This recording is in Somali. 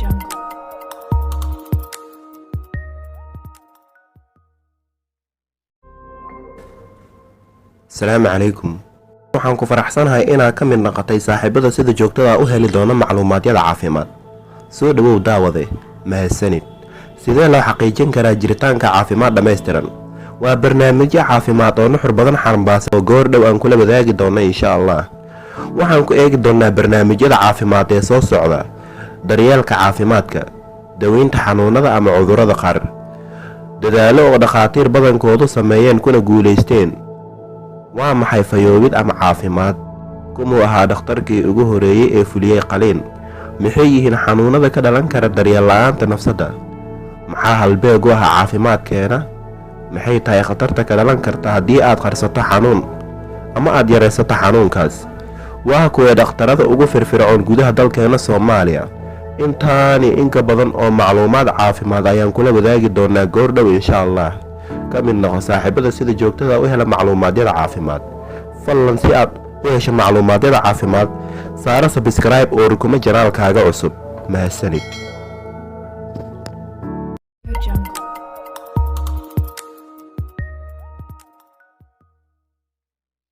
Jungle. Asalaamu calaykum. Waxaan ku faraxsanahay inaad ka mid noqotay saaxiibada sida joogtada u heli doona macluumaadyada caafimaad. Soo dhowow, daawade, mahadsanid. Sidee loo xaqiijin karaa jiritaanka caafimaad dhammaystiran? Waa barnaamijyo caafimaad oo nuxur badan xambaarsan oo goor dhow aan kula wadaagi doono, insha Allah. Waxaan ku eegi doonaa barnaamijyada caafimaad ee soo socda: daryeelka caafimaadka, daweynta xanuunada ama cudurrada qaar, dadaalo oo dhakhaatiir badankoodu sameeyeen kuna guulaysteen, waa maxay fayoobid ama caafimaad, kumuu ahaa dhakhtarkii ugu horeeyey ee fuliyey qaliin, maxay yihiin xanuunada ka dhalan kara daryeel la-aanta nafsadda, maxaa halbeeg u ah caafimaadkeena, maxay tahay khatarta ka dhalan karta haddii aad qarsato xanuun ama aad yaraysato xanuunkaas, waa kuwee dhakhtarada ugu firfircoon gudaha dalkeena Soomaaliya. Intaani inka badan oo macluumaad caafimaad ayaan kula wadaagi doonaa goordhow, insha Allah. Ka mid noqo saaxiibada sida joogtada u hela macluumaadyada caafimaad. Fadlan, si aad u hesho macluumaadyada caafimaad, saaro subscribe oo rukumo channelkaaga cusub. Mahadsanid. Jungle.